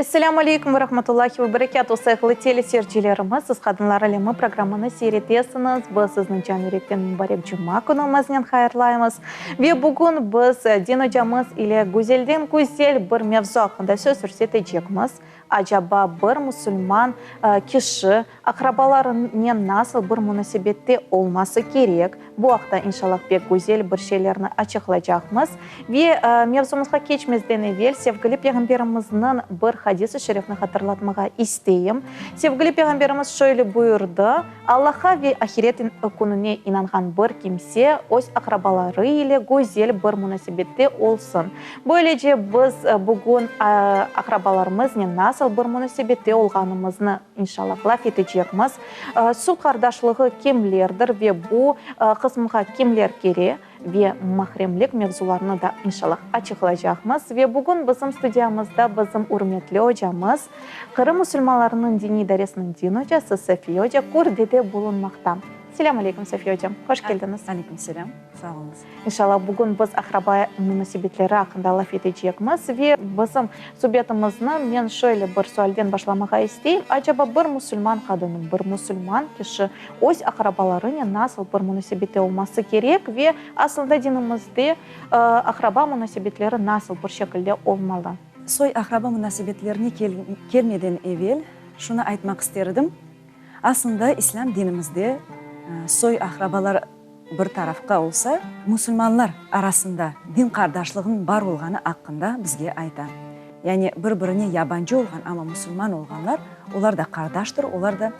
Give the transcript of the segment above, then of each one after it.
Esselâmu aleykum ve rahmetullahi ve berekâtuh, sayğılı teleseyircilerimiz, siz Qadınlar alemi programmını seyretesiñiz. Biz sizni can yürekten mübarek cuma künümiznen hayırlaymız. Ve bugün biz din ocamız ile güzelden güzel bir mevzu aqqında söz yürsetecekmiz. Acaba bir musulman kişi aqrabalarınen nasıl bir munasebette olması kerek? Bu aqta, inşallah, pek güzel bir şeylerni açıqlaycaqmız. Ve mevzumızğa keçmezden evel sevgili Peyğamberimizniñ bir hadis-i şerifni hatırlatmağa isteyim. Sevgili Peyğamberimiz şöyle buyurdı, Allahqa ve ahiret kününe inanğan bir kimse öz aqrabaları ile güzel bir munasebette olsun. Böylece, biz bugün aqrabalarımıznen nasıl bir munasebette olğanımıznı, inşallah, laf etecekmiz. Süt qardaşlığı kimlerdir ve bu qısımğa kimler kire ve mahremlik mevzularını da, inşallah, açıqlaycaqmız. Ve bugün bizim studiyamızda bizim ürmetli ocamız, Qırım musulmanlarınıñ diniy idaresiniñ din ocası Safiye oca Kurdede bulunmaqta. Selâm aleyküm, Safiye ocam, hoş keldiñiz. Aleyküm selâm, sağ oluñız. İnşallah, bugün biz aqraba munasebetleri aqqında laf etecekmiz ve bizim subetimizni men şöyle bir sualden başlamağa isteyim, acaba bir musulman qadını, bir musulman kişi öz aqrabalarınen nasıl bir munasebette olması kerek ve aslında dinimizde aqraba munasebetleri nasıl bir şekilde olmalı? Soy-aqraba munasebetlerine kelmeden evel şunı aytmaq ister edim, aslında İslâm dinimizde soy-aqrabalar bir tarafqa olsa, musulmanlar arasında din qardaşlığınıñ bar olğanı aqqında bizge ayta. Yani bir-birine yabancı olğan, amma musulman olğanlar, olar da qardaştır, olar da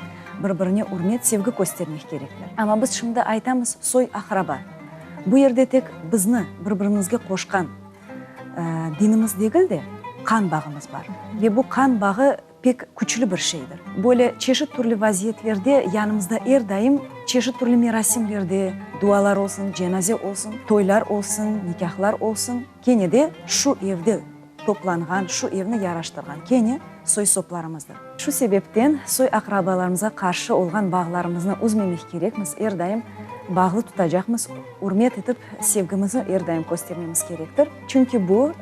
bir-birine ürmet, sevgi köstermek kerekler. Amma biz şimdi aytamız soy-aqraba. Bu yerde tek bizni bir-birimizge qoşqan dinimiz degil de, qan bağımız bar. Ve bu qan bağı pek küçlü bir şeydir. Böyle çeşit türlü vaziyetlerde yanımızda er daim çeşit türlü merasimlerde, dualar olsun, cenaze olsun, toylar olsun, nikâhlar olsun, kene de şu evde toplanğan, şu evni yaraştırğan kene soy-soplarımızdır. Şu sebepten soy-aqrabalarımızğa qarşı olğan bağlarımıznı üzmemek kerekmiz, er daim bağlı tutacaqmız, ürmet etip, sevgimizni er daim köstermemiz kerektir. Çünki bu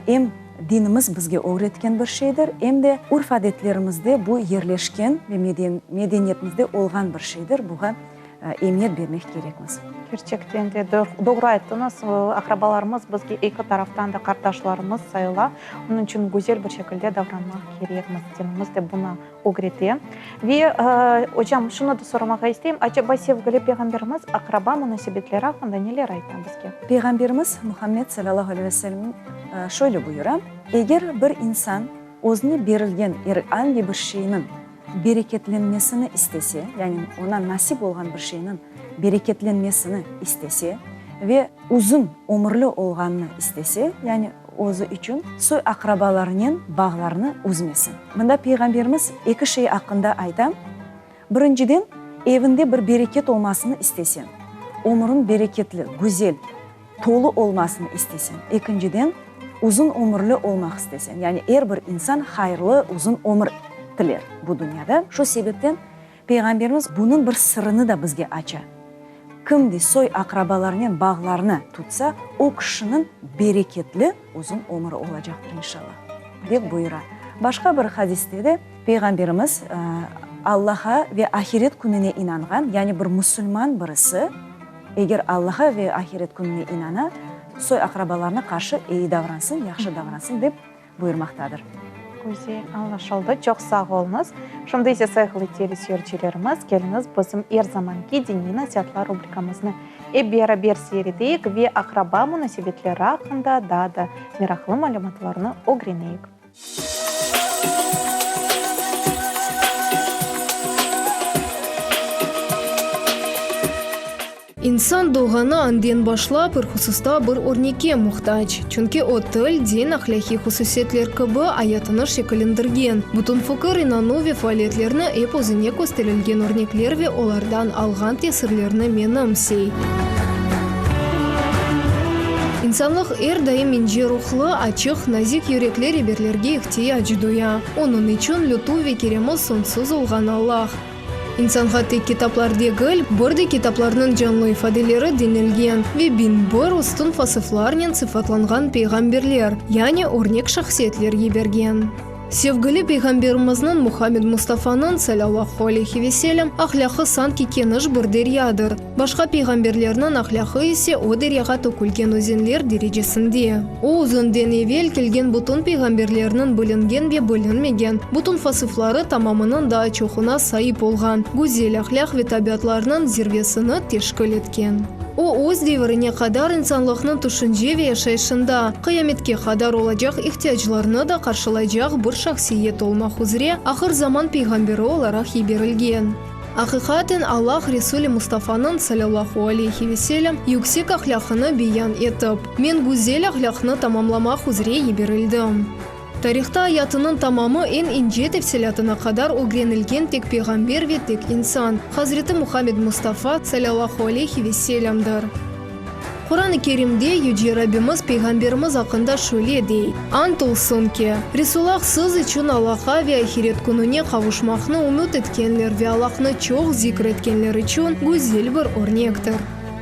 em dinimiz bizge ögretken bir şeydir, em de urf-adetlerimizde bu yerleşken ve medeniyetimizde olğan bir şeydir, buğa emiyet bermek kerekmiz. Kerçekten de, doğru ayttıñız, aqrabalarımız bizge eki taraftan da qardaşlarımız sayıla, onıñ içün güzel bir şekilde davranmaq kerekmiz, dinimiz de bunı ögrete. Ve, ocam, şunı da soramağa isteyim, aceba sevgili Peyğamberimiz aqraba munasebetleri aqqında neler ayta bizge? Peyğamberimiz Muhammed salâllahu aleyhi ve sellem şöyle buyura, Eger bir insan özüne berilgen er angi bir şeyniñ bereketlenmesini istese, yani oña nasip olğan bir şeyniñ bereketlenmesini istese ve uzun ömürli olğanını istese, yani özü içün soy-aqrabalarınen bağlarını üzmesin. Mında Peyğamberimiz eki şey aqqında ayta. Birinciden, evinde bir bereket olmasını istesen, ömüriñ bereketli, güzel, tolu olmasını istesen. Ekinciden, uzun ömürli olmaq istesen. Yani er bir insan hayırlı, uzun ömür tiler bu dünyada. Şu sebepten Peyğamberimiz bunıñ bir sırını da bizge aça. Kim de soy-aqrabalarınen bağlarını tutsa, o kişiniñ bereketli uzun ömüri olacaqtır, inşallah, dep buyura. Başqa bir hadiste de Peyğamberimiz, Allaha ve ahiret kününe inanğan, yani bir musulman birisi, eger Allaha ve ahiret kününe inana, soy-aqrabalarına qarşı eyi davransın, yahşı davransın, dep buyurmaqtadır. Güzel, añlaşıldı. Çoq sağ oluñız. Şimdi ise, sayğılı teleseyircilerimiz, keliñiz bizim er zamanki diniy nasiatlar rubrikamıznı ep beraber seyredeyik ve aqraba munasebetleri aqqında daa da meraqlı malümatlarnı ögreneyik. İnsan doğğanı anden başlap er hususta bir örnekke muhtac. Çünki o til, din, ahlâqiy hususiyetler kibi ayatını şekillendirgen, bütün fikir, inanuv ve faaliyetlerini ep özüne kösterilgen örnekler ve olardan alğan tesirlerni menimsey. İnsanlıq er daim ince ruhlı, açıq, nazik yürekli reberlerge ihtiyac duya. Onıñ içün lütuf ve keremi soñsuz olğan Allah, İnsanğa tek kitaplar degil, bir de kitaplarnıñ canlı ifadeleri denilgen ve 1001 üstün vasıflarnen sıfatlanğan peyğamberler, yani örnek şahsiyetler yibergen. Sevgili Peyğamberimizniñ Muhammed Mustafanıñ, salâllahu aleyhi ve selem, ahlâqı sanki keniş bir deryadır. Başqa peyğamberlerniñ ahlâqı ise o deryağa tökülgen özenler derecesinde. O, özünden evel kelgen bütün peyğamberlerniñ bilingen ve bilinmegen bütün vasıfları tamamınıñ daa çoğuna saip olğan güzel ahlâq ve tabiatlarnıñ zirvesini teşkil etken. O, öz devirine qadar insanlıqnıñ tüşünce ve yaşayışında qıyametke qadar olacaq ihtiyaclarnı da qarşılaycaq bir şahsiyet olmaq üzre ahır zaman peyğamberi olaraq yiberilgen. Aqiqaten, Allah Resuli Mustafanıñ, salâllahu aleyhi ve selem, yüksek ahlâqını beyan etip, Men güzel ahlâqnı tamamlamaq üzre yiberildim. Tarihta ayatınıñ tamamı eñ ince tefsilâtına qadar ögrenilgen tek peyğamber ve tek insan, Hazreti Muhammed Mustafa, salâllahu aleyhi ve selâmdır. Quran-ı Kerimde Yüce Rabbimiz Peyğamberimiz aqqında şöyle dey, Ant olsun ki, Resulâh siz içün Allahqa ve ahiret kününe qavuşmaqnı ümüt etkenler ve Allahnı çoq zikr etkenler içün güzel bir örnektir.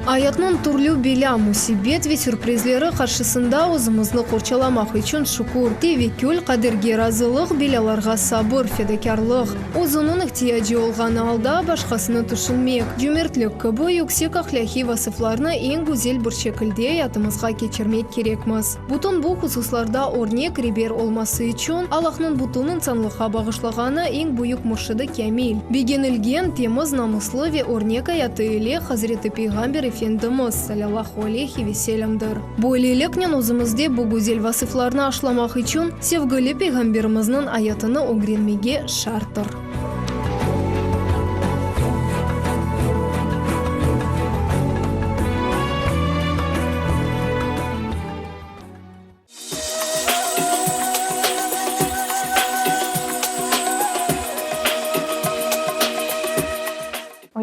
Ayatnıñ türlü belâ, musibet ve sürprizleri qarşısında özümizni qorçalamaq içün şükür, tevekkül, qaderge razılıq, belâlarğa sabır, fedakârlıq, özüniñ ihtiyacı olğanı alda başqasını tüşünmek, cömertlik kibi yüksek ahlâqiy vasıflarnı eñ güzel bir şekilde ayatımızğa keçirmek kerekmiz. Bütün bu hususlarda örnek, reber olması içün Allahnıñ bütün insanlıqqa bağışlağanı eñ büyük mürşidi kâmil, begenilgen, temiz, namuslı ve örnek ayatı ile Hazreti Peyğamber Efendimiz, salâllahu aleyhi ve selâmdır. Böyleliknen özümizde bu güzel vasıflarnı aşlamaq içün sevgili Peyğamberimizniñ ayatını ögrenmege şarttır.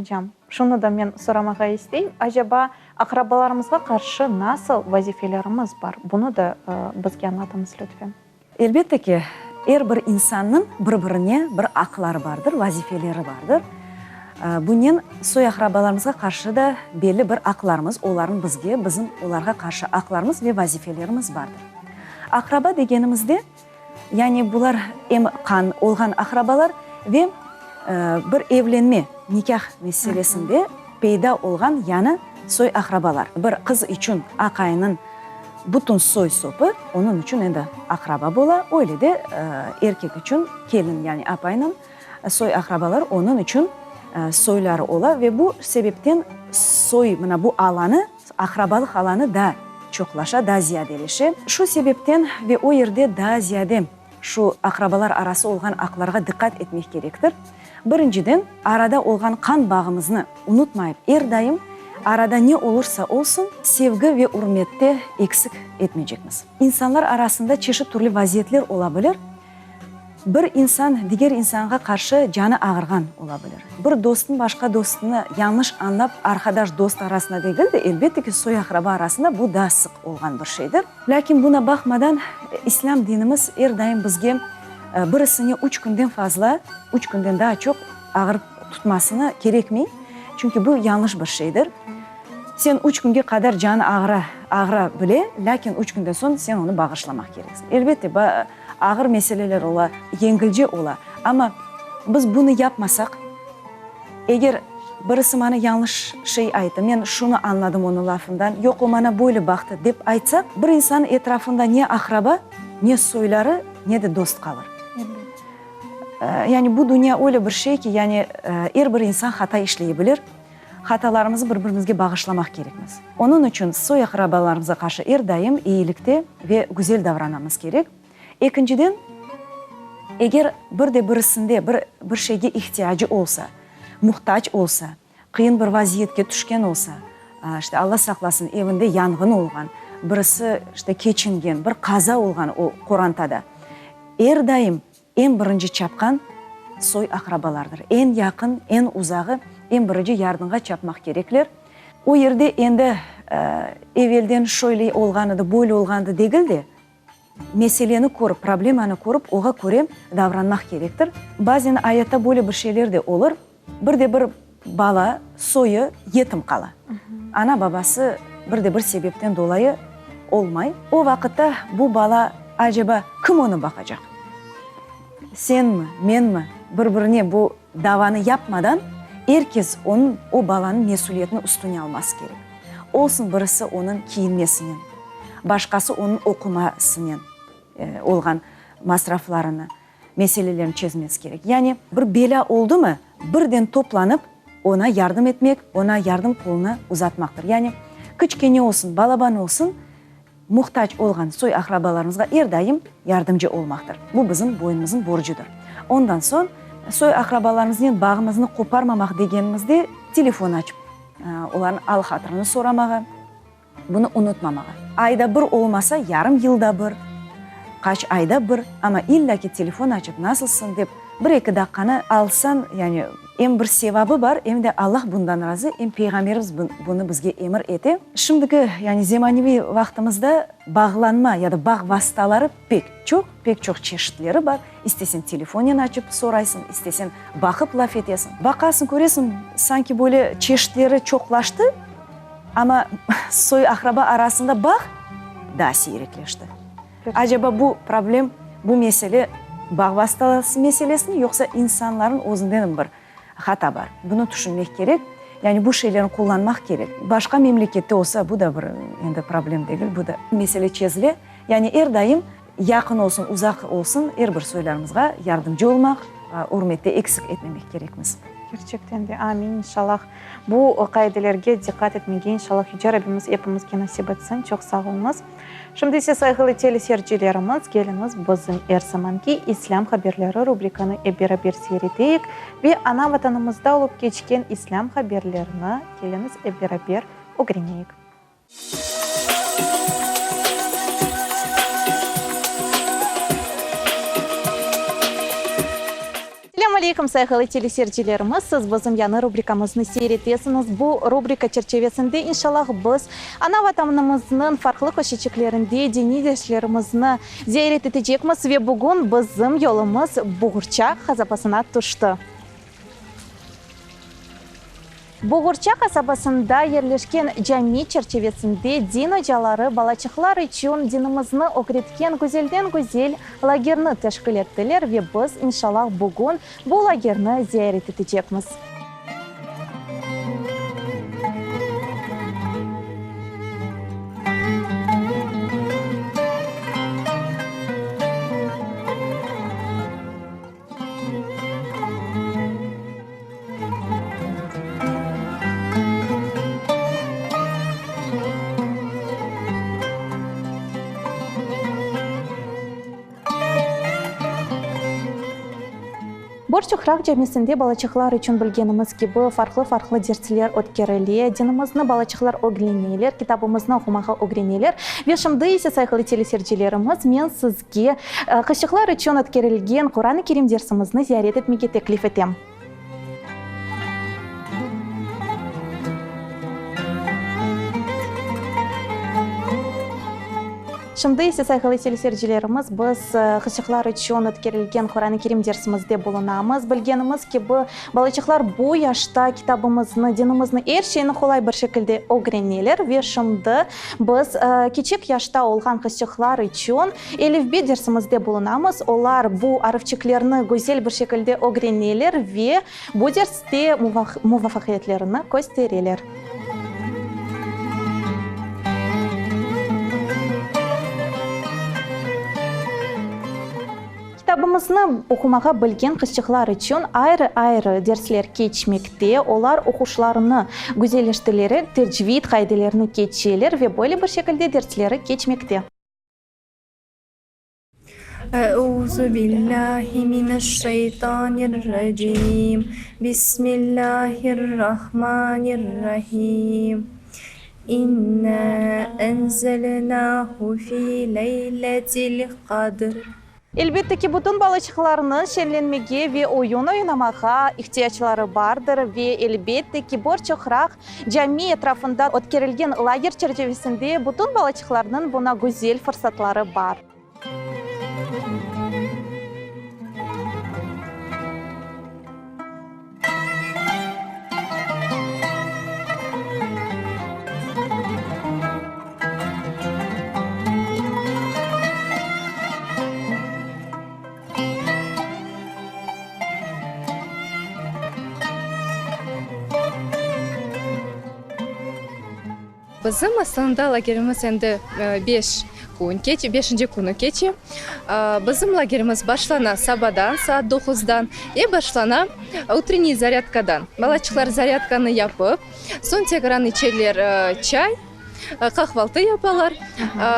Ocam, şunı da men soramağa isteyim, acaba Aqrabalarımızğa qarşı nasıl vazifelerimiz bar? Bunı da bizge añlatıñız, lütfen. Elbette ki, er bir insannıñ bir-birine bir aqları bardır, vazifeleri bardır. Bunen soy-aqrabalarımızğa qarşı da belli bir aqlarımız, olarnıñ bizge, bizim olarğa qarşı aqlarımız ve vazifelerimiz bardır. Aqraba degenimizde, Yani bular em qan olğan aqrabalar ve bir evlenme, nikâh meselesinde peyda olğan yañı soy-aqrabalar. Bir qız içün aqayınıñ bütün soy-sopı onıñ içün endi aqraba bola, öyle de erkek içün kelin, yani apayınıñ soy-aqrabaları onıñ içün soyları ola ve bu sebepten soy, mına bu alanı, Aqrabalıq alanı daa çoqlaşa, daa ziyadeleşe. Şu sebepten ve o yerde daa ziyade şu aqrabalar arası olğan aqlarğa diqqat etmek kerektir. Birinciden, arada olğan qan bağımıznı unutmayıp, er daim arada ne olursa olsun, sevgi ve ürmette eksik etmeycekmiz. İnsanlar arasında çeşit türlü vaziyetler ola bilir. Bir insan diger insanğa qarşı canı ağırğan ola bilir. Bir dostnıñ başqa dostunı yañlış añlap, arqadaş, dost arasında degil de, elbette ki, soy-aqraba arasında bu daa sıq olğan bir şeydir. Lâkin buna baqmadan, İslâm dinimiz er daim bizge birisine üç künden fazla, üç künden daa çoq ağırıp tutmasını kerekmey, çünki bu yañlış bir şeydir. Sen üç künge qadar canı ağıra, ağıra bile, lâkin üç künden soñ sen onı bağışlamaq kereksiñ. Elbette, ağır meseleler ola, yengilce ola, amma biz bunı yapmasaq, eger birisi maña yañlış şey ayttı, men şunı añladım onıñ lafından, yoq, o maña böyle baqtı, dep aytsaq, bir insannıñ etrafında ne aqraba, ne soyları, ne de dost qalır. Yani bu dünya öyle bir şey ki, yani er bir insan hata işley bilir. Hatalarımızı bir-birimizge bağışlamaq kerekmiz. Onıñ içün soy-aqrabalarımızğa qarşı er daim eyilikte ve güzel davranamız kerek. Ekinciden, eger bir de birisinde bir bir şeyge ihtiyacı olsa, muhtac olsa, qıyın bir vaziyetke tüşken olsa, işte, Alla saqlasın, evinde yanğın olğan, birisi, işte, keçingen, bir qaza olğan o qorantada, er daim Eñ birinci çapqan soy-aqrabalardır. Eñ yaqın, eñ uzağı, eñ birinci yardımğa çapmaq kerekler. O yerde endi evelden şöyle olğanıdı, böyle olğandı degil de, meseleni körip, problemanı körip, oğa köre davranmaq kerektir. Bazen ayatta böyle bir şeyler de olur, bir de bir bala, soyu yetim qala. Ana-babası bir de bir sebepten dolayı olmay. O vaqıtta bu bala, aceba, kim onı baqacaq? Senmi, menmi, bir-birine bu davanı yapmadan, er kes onıñ, o balanıñ mesüliyetini üstüne alması kerek. Olsun birisi onıñ kiyinmesinen, başqası onıñ oqumasınen olğan masraflarını, meselelerini çezmesi kerek. Yani bir belâ oldumı, birden toplanıp oña yardım etmek, oña yardım qolunı uzatmaqtır. Yani kiçkene olsun, balaban olsun, muhtac olğan soy-aqrabalarımızğa er daim yardımcı olmaqtır. Bu bizim boynumıznıñ borcudır. Ondan soñ, soy-aqrabalarımıznen bağımıznı qoparmamaq degenimizde, telefon açıp, olarnıñ al-hatırını soramağa, bunı unutmamağa. Ayda bir olmasa, yarım yılda bir, qaç ayda bir, amma illa ki telefon açıp, nasılsıñ dep, bir-eki daqqanı alsañ, yani em bir sevabı bar, em de Allah bundan razı, em Peyğamberimiz bunı bizge emir ete. Şimdiki, yani zemaneviy vaqtımızda bağlanma ya da bağ vastaları pek çoq, pek çoq çeşitleri bar. İsteseñ telefonen açıp soraysıñ, isteseñ baqıp laf etesiñ. Baqasıñ, köresiñ, sanki böyle çeşitleri çoqlaştı, amma soy-aqraba arasında bağ daa siyrekleşti. Acaba bu problem, bu mesele bağ vastası meselesimi yoqsa insanların özündenmi bir hata bar? Bunı tüşünmek kerek, yani bu şeylerni qullanmaq kerek. Başqa memlekette olsa, bu da bir endi problem degil, bu da mesele çezile. Yani er daim yaqın olsun, uzaq olsun, er bir soylarımızğa yardımcı olmaq, ürmette eksik etmemek kerekmiz. Kerçekten de, amin, inşallah. Bu qaidelerge diqqat etmege inşallah Yüce Rabbimiz epimizge nasip etsin. Çoq sağ oluñız. Şimdi ise, sayğılı teleseyircilerimiz, keliñiz bizim er zamanki İslâm haberleri rubrikanı ep beraber seyir eteyik ve ana Vatanımızda olıp keçken İslâm haberlerini keliñiz ep beraber ögreneyik. Selâm aleykum, sayğılı teleseyircilerimiz! Siz bizim yañı rubrikamıznı seyir etesiñiz. Bu rubrika çerçevesinde, inşallah, biz ana Vatanımıznıñ farqlı köşeçiklerinde diniy derslerimizni ziyaret etecekmiz ve bugün bizim yolumız Buğurça qasabasına tüşti. Boğurça qasabasında yerleşken cami çerçivesinde din ocaları balaçıqlar içün dinimizni ögretken güzelden-güzel lagerni teşkil ettiler ve biz, inşallah, bugün bu lagerni ziyaret etecekmiz. Borçoqraq camisinde balaçıqlar içün bilgenimiz kibi farqlı-farqlı dersler ötkerile, dinimizni balaçıqlar ögreneler, kitabımıznı oqumağa ögreneler. Ve şimdi ise, sayğılı teleseyircilerimiz, men sizge Qızçıqlar içün ötkerilgen Quran-ı Kerim dersimizni ziyaret etmege teklif etem. Şimdi ise, sayğılı teleseyircilerimiz, biz qızçıqlar içün ötkerilgen Quran-ı Kerim dersimizde bulunamız. Bilgenimiz kibi, balaçıqlar bu yaşta kitabımıznı, dinimizni, er şeyni qolay bir şekilde ögreneler ve şimdi biz kiçik yaşta olğan qızçıqlar içün Elifbe dersimizde bulunamız. Olar bu arfçiklerni güzel bir şekilde ögreneler ve bu derste muvafaqiyetlerini köstereler. Kitabımıznı oqumağa bilgen qızçıqlar içün ayrı-ayrı dersler keçmekte, olar oquşlarını güzelleştirerek tecvid qaidelerini keçeler ve böyle bir şekilde dersleri keçmekte. Euzu billahi mineşşeytanirracim. Bismillahirrahmanirrahim. İnna enzelnahu fi leyletil qadr. Elbette ki, bütün balaçıqlarnıñ şeñlenmege ve oyun oynamağa ihtiyacları bardır ve, elbette ki, Borçoqraq cami etrafında ötkerilgen lager çerçivesinde bütün balaçıqlarnıñ buña güzel fırsatları bar. Bizim aslında lagerimiz endi beş kün keçe, beşinci künü keçe. Bizim lagerimiz başlana sabadan, saat doquzdan, ve başlana utrenniy zarâdkadan. Balaçıqlar zarâdkanı yapıp, soñ tekrar içeler çay, qahvaltı yapalar.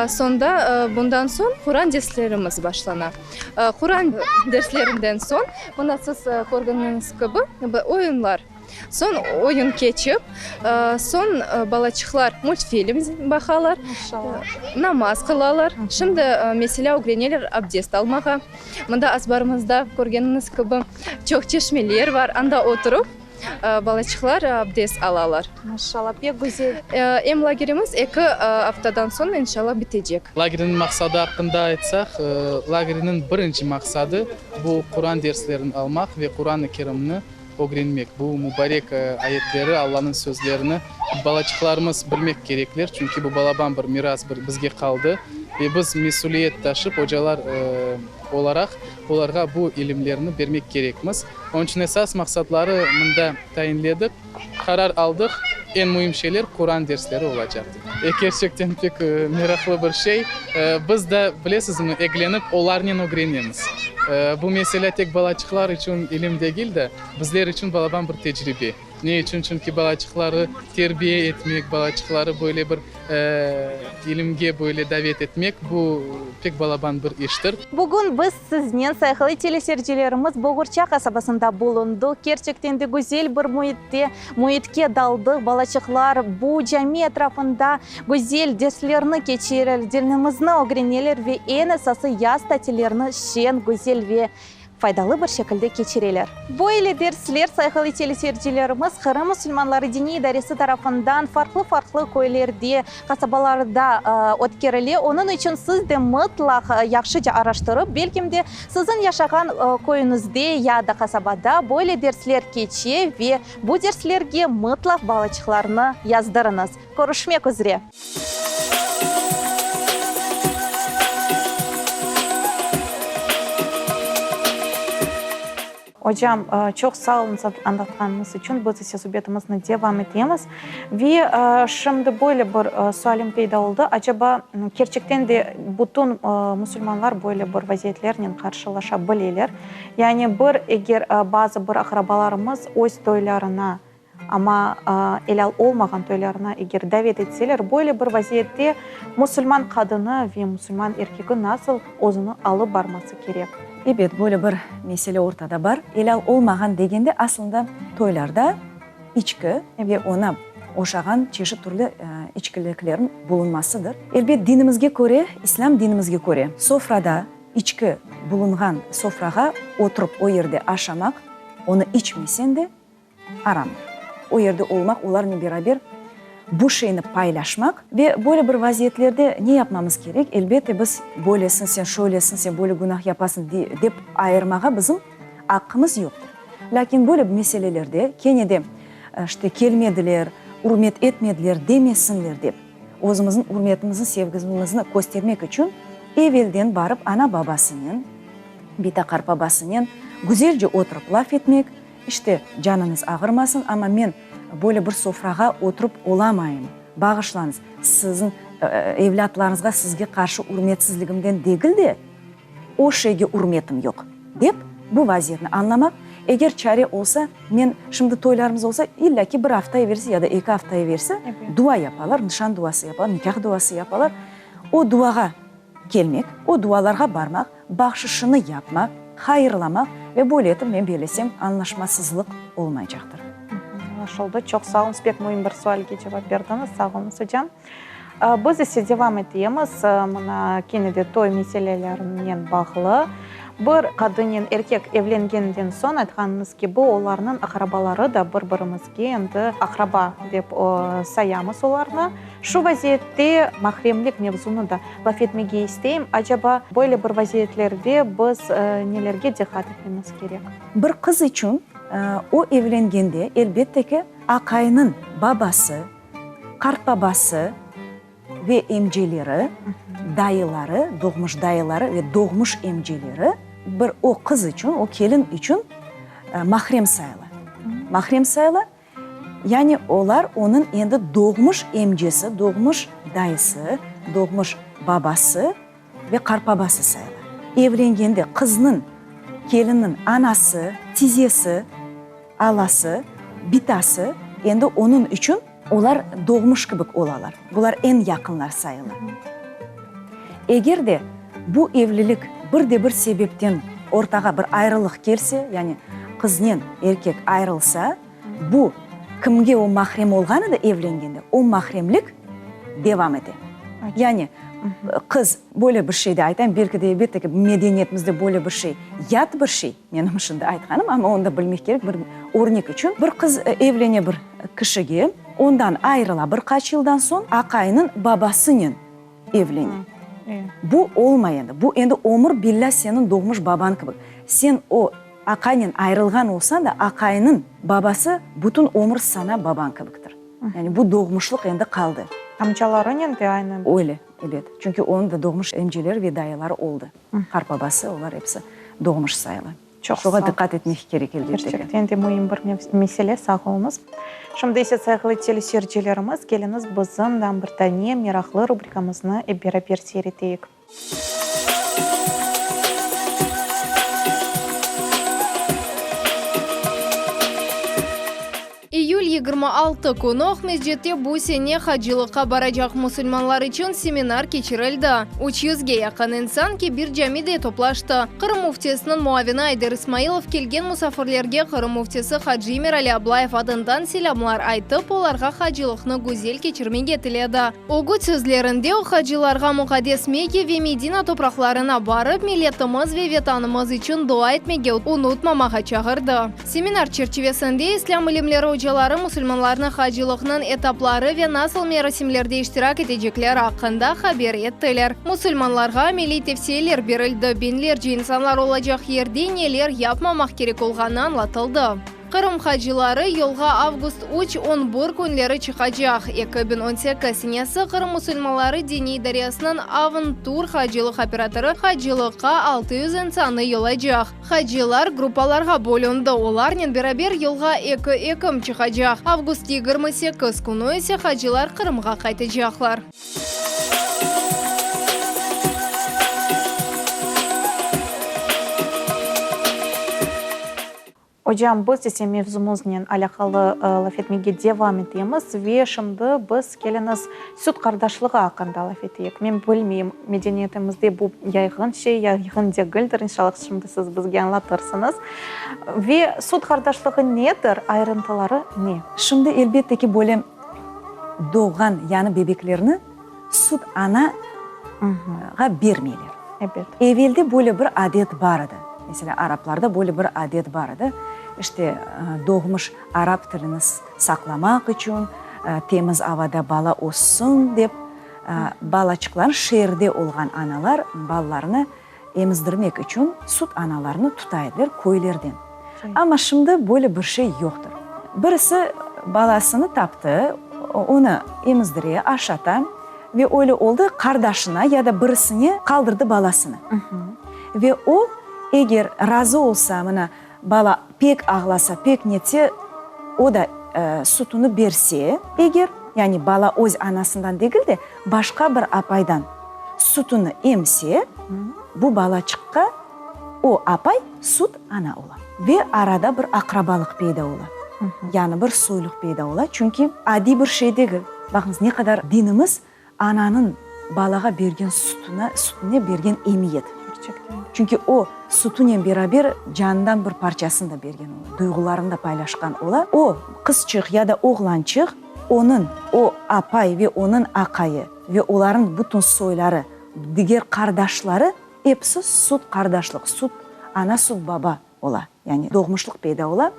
Soñda bundan soñ Quran derslerimiz başlana. Quran derslerinden soñ, mına siz körgeniñiz kibi, oyunlar. Soñ oyun keçip, soñ balaçıqlar multfilm baqalar, namaz qılalar. Şimdi, meselâ, ögreneler abdest almağa. Mında azbarımızda, körgeniñiz kibi, çoq çeşmeler bar, anda oturıp, balaçıqlar abdest alalar. Maşallah, pek güzel. Em lagerimiz eki aftadan soñ, inşallah, bitecek. Lagerniñ maqsadı aqqında aytsaq, lagerniñ birinci maqsadı, bu Quran derslerini almaq ve Quran-ı Kerimni ögrenmek. Bu mubarek ayetleri, Allanıñ sözlerini balaçıqlarımız bilmek kerekler, çünki bu balaban bir miras bir bizge qaldı ve biz mesüliyet taşıp, ocalar olaraq olarğa bu ilimlerni bermek kerekmiz. Onıñ içün esas maqsatları mında tayinledik, qarar aldıq, eñ müim şeyler Quran dersleri olacaq dep. Kerçekten pek meraqlı bir şey. Biz de, bilesizmi, eglenip olarnen ögrenemiz. Bu mesele tek balaçıqlar içün ilim degil de, bizler içün balaban bir tecribe. Ne içün? Çünki balaçıqları terbiye etmek, balaçıqları böyle bir ilimge böyle davet etmek, bu pek balaban bir iştir. Bugün biz siznen, sayğılı teleseyircilerimiz, Boğurça qasabasında bulundıq. Kerçekten de güzel bir müitte, müitke daldıq. Balaçıqlar bu cami etrafında güzel derslerni keçireler, dinimizni ögreneler ve eñ esası yaz tatillerini şeñ, güzel ve faydalı bir şekilde keçireler. Böyle dersler, sayğılı teleseyircilerimiz, Qırım musulmanları diniy idaresi tarafından farqlı-farqlı köylerde, qasabalarda ötkerile. Onıñ içün siz de mıtlaq yahşıca araştırıp, belkim de, siziñ yaşağan köyüñizde ya da qasabada böyle dersler keçe ve bu derslerge mıtlaq balaçıqlarnı yazdırıñız. Körüşmek üzre! Ocam, çoq sağ oluñız añlatqanıñız içün. Biz ise subetimizni devam etemiz. Ve şimdi böyle bir sualim peyda oldı, acaba kerçekten de bütün musulmanlar böyle bir vaziyetlernen qarşılaşa bileler? Yani bir eger bazı bir aqrabalarımız öz toylarına Amma elâl olmağan toylarına eger davet etseler, böyle bir vaziyette musulman qadını ve musulman erkegi nasıl özüni alıp barması kerek? Ebet, böyle bir mesele ortada bar. Elâl olmağan degende, aslında toylarda içki ve oña oşağan çeşit türlü içkiliklerniñ bulunmasıdır. Elbet, dinimizge köre, İslâm dinimizge köre, sofrada içki bulunğan sofrağa oturıp o yerde aşamaq, onı içmesen de, Aramdır. O yerde olmaq, olarnen beraber bu şeyni paylaşmaq ve böyle bir vaziyetlerde ne yapmamız kerek? Elbette, biz böylesiñ, sen şöylesiñ, sen böyle günah yapasıñ dep ayırmağa bizim aqqımız yoqtır. Lâkin böyle meselelerde kene de, işte, kelmediler, ürmet etmediler demesinler dep, özümizniñ ürmetimizni, sevgimizni köstermek içün evelden barıp ana-babasınen, bita-qartbabasınen güzelce oturıp laf etmek, İşte, canıñız ağırmasın, amma men böyle bir sofrağa oturıp olamayım. Bağışlañız, siziñ evlâtlarıñızğa sizge qarşı ürmetsizligimden degil de, o şeyge ürmetim yoq, dep, bu vaziyetni añlamaq. Eger çare olsa, men, şimdi toylarımız olsa, illâ ki bir afta evelsi ya da eki afta evelsi dua yapalar, nişan duası yapalar, nikâh duası yapalar. O duağa Kelmek, o dualarğa barmaq, bahşışını yapmaq, hayırlamaq ve böyle etip, men bellesem, añlaşmasızlıq olmaycaqtır. Añlaşıldı. Çoq sağ oluñız, pek müim bir sualge cevap berdiñiz. Sağ oluñız, ocam. Biz ise devam etemiz, mına, kene de toy meselelerinen bağlı. Bir qadınnen erkek evlengenden soñ, aytqanıñız kibi, olarnıñ aqrabaları da bir-birimizge endi aqraba dep sayamız olarnı. Şu vaziyette mahremlik mevzunı da laf etmege isteyim. Acaba, böyle bir vaziyetlerde biz nelerge diqqat etmemiz kerek? Bir qız içün o evlengende, elbette ki, aqayınıñ babası, qartbabası ve emceleri, dayıları, doğmuş dayıları ve doğmuş emceleri bir o qız içün, o kelin içün mahrem sayıla. Mahrem sayıla. Yani olar onıñ endi doğmuş emcesi, doğmuş dayısı, doğmuş babası ve qartbabası sayıla. Evlengende qıznıñ, kelinniñ anası, tizesi, alası, bitası endi onıñ içün olar doğmuş kibik olalar. Bular eñ yaqınlar sayıla. Eger de bu evlilik bir de bir sebepten ortağa bir ayrılıq kelse, yani qıznen erkek ayrılsa, Bu, kimge o mahrem olğan edi evlengende, o mahremlik devam ete. Yani, qız, böyle bir şey de aytayım, belki de, elbette ki, medeniyetimizde böyle bir şey yat bir şey, menim şimdi aytqanım, amma onı da bilmek kerek, bir örnek içün. Bir qız evlene bir kişige, ondan ayırıla bir qaç yıldan soñ, aqayınıñ babasınen evlene. Bu olmay endi. Bu endi ömür billâ seniñ doğmuş babañ kibi. Sen o aqaynen ayırılğan olsañ da, aqayınıñ babası bütün ömür saña babañ kibiktir. Yani bu doğmuşlıq endi qaldı. Amcalarınen de aynı. Öyle, ebet. Çünki onıñ da doğmuş emceleri ve dayıları oldı. Qartbabası, olar episi doğmuş sayıla. Çoq Şoğa diqqat etmek kerek, elbette ki. Kerçekten de müim bir mesele, sağ oluñız. Şimdi ise, sayğılı teleseyircilerimiz, keliñiz bizim daa bir tane meraqlı rubrikamıznı ep beraber seyir eteyik. İyül 26 künü Aqmescitte bu sene hacılıqqa baracaq musulmanlar içün seminar keçirildi. Üç yüzge yaqın insan Kebir camide toplaştı. Qırım Müftisiniñ muavini Ayder İsmailov kelgen musafirlerge Qırım Müftisi hacı Emirali Ablayev adından selâmlar aytıp, olarğa hacılıqnı güzel keçirmege tiledi. Ögüt sözlerinde o, hacılarğa muqaddes Mekke ve Medina topraqlarına barıp, milletimiz ve Vetanımız içün dua etmege unutmamağa çağırdı. Seminar çerçivesinde İslâm ilimleri ocaları musulmanlarnı hacılıqnıñ etapları ve nasıl merasimlerde iştirak etecekleri aqqında haber ettiler. Musulmanlarğa ameliy tevsiyeler berildi, biñlerce insanlar olacaq yerde neler yapmamaq kerek olğanı añlatıldı. Qırım hacıları yolğa avgust üç, on bir künleri çıqacaq. 2018 senesi Qırım musulmanları diniy idaresiniñ Avn-Tur hacılıq operatorı hacılıqqa 600 insannı yollaycaq. Hacılar gruppalarğa bölündi, olarnen beraber yolğa eki ekim çıqacaq. Avgust 28 künü ise hacılar Qırımğa qaytacaqlar. Ocam, biz ise mevzumıznen alâqalı laf etmege devam etemiz ve şimdi biz, keliñiz, süt qardaşlığı aqqında laf eteyik. Men bilmeyim, medeniyetimizde bu yayğın şey, yayğın degildir, inşallah, şimdi siz bizge añlatırsıñız. Ve süt qardaşlığı nedir, ayrıntıları ne? Şimdi, elbette ki, böyle doğğan yañı bebeklerni süt anağa bermeyler. Ebet. Evelde böyle bir adet bar edi. Meselâ, araplarda böyle bir adet bar edi. İşte, doğmuş arap tilini saqlamaq içün, temiz avada bala össün dep, balaçıqlarını şeerde olğan analar balalarını emizdirmek içün süt analarını tuta ediler köylerden. Amma şimdi böyle bir şey yoqtır. Birisi balasını taptı, onı emizdire, aşata ve öyle oldı, qardaşına ya da birisine qaldırdı balasını. Ve o, eger razı olsa, mına, bala pek ağlasa, pek netse, o da sütüni berse, eger, yani bala öz anasından degil de, başqa bir apaydan sütüni emse, bu balaçıqqa o apay süt ana ola. Ve arada bir aqrabalıq peyda ola, yani bir soyluq peyda ola, çünki adiy bir şey degil. Baqıñız, ne qadar dinimiz ananıñ balağa bergen sütüne, sütüne bergen emiyet. Kerçekten de. Çünki o, sütünen beraber canından bir parçasını da bergen ola, duyğularını da paylaşqan ola. O qızçıq ya da oğlançıq, onıñ o apay ve onıñ aqayı ve olarnıñ bütün soyları, diger qardaşları episi süt qardaşlıq, süt ana, süt baba ola, yani doğmuşlıq peyda ola.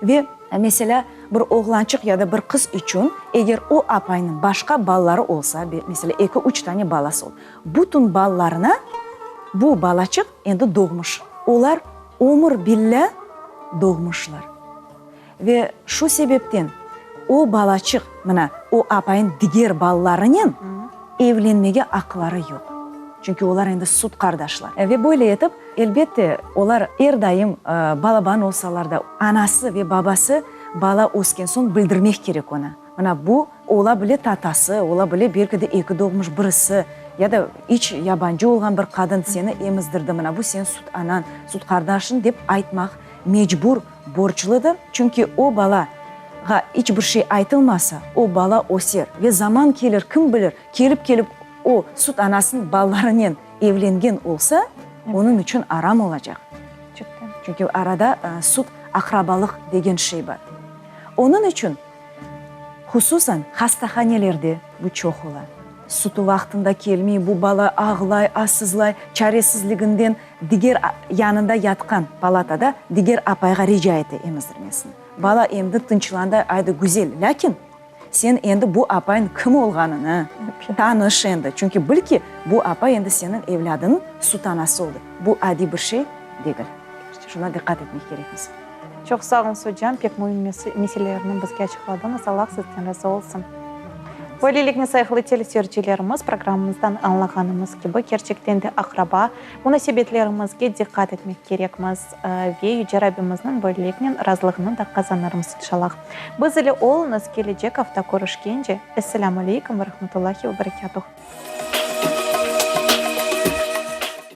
Ve, meselâ, bir oğlançıq ya da bir qız içün, eger o apaynıñ başqa balaları olsa, meselâ, eki, üç tane balası olsa, bütün balalarına bu balaçıq endi doğmuş. Olar ömür billâ doğmuşlar. Ve şu sebepten o balaçıq, mına, o apayın diger balalarınen evlenmege aqları yoq. Çünki olar endi süt qardaşlar. Ve böyle etip, elbette, olar er daim balaban olsalar da, anası ve babası. Bala ösken soñ bildirmek kerek onı. Mına bu ola bile tatası, ola bile belki de eki doğmuş birisi, ya da iç yabancı olğan bir qadın seni emizdirdi, mına bu seniñ süt anañ, süt qardaşıñ dep aytmaq mecbur, borcludır. Çünki o balağa iç bir şey aytılmasa, o bala öser ve zaman kelir, kim bilir, kelip-kelip o süt anasınıñ balalarınen evlengen olsa, onıñ içün aram olacaq. Çünki arada süt aqrabalıq degen şey bar. Onıñ içün, hususan, hastahanelerde bu çoq ola. Sütü vaqtında kelmey, bu bala ağlay, asızlay, çaresizliginden diger yanında yatqan palatada diger apayğa rica ete emizdirmesini. Bala endi tınçlandı, aydı, güzel, lâkin sen endi bu apayın kim olğanını tanış endi, çünki bil ki, bu apay endi seniñ evlâdınıñ süt anası oldı. Bu adiy bir şey degil. Şuna diqqat etmek kerekmiz. Çoq sağ oluñız, ocam, pek müim meselelerni bizge açıqladıñız, Allah sizden razı olsun. Böyleliknen, sayğılı teleseyircilerimiz, programmamızdan añlağanımız kibi, kerçekten de aqraba munasebetlerimizge diqqat etmek kerekmiz ve Yüce Rabbimizniñ böyleliknen razılığını da qazanırmız, inşallah. Biz ile oluñız, kelecek afta körüşkence, Esselâmu aleykum ve rahmetullahi ve berekâtuh.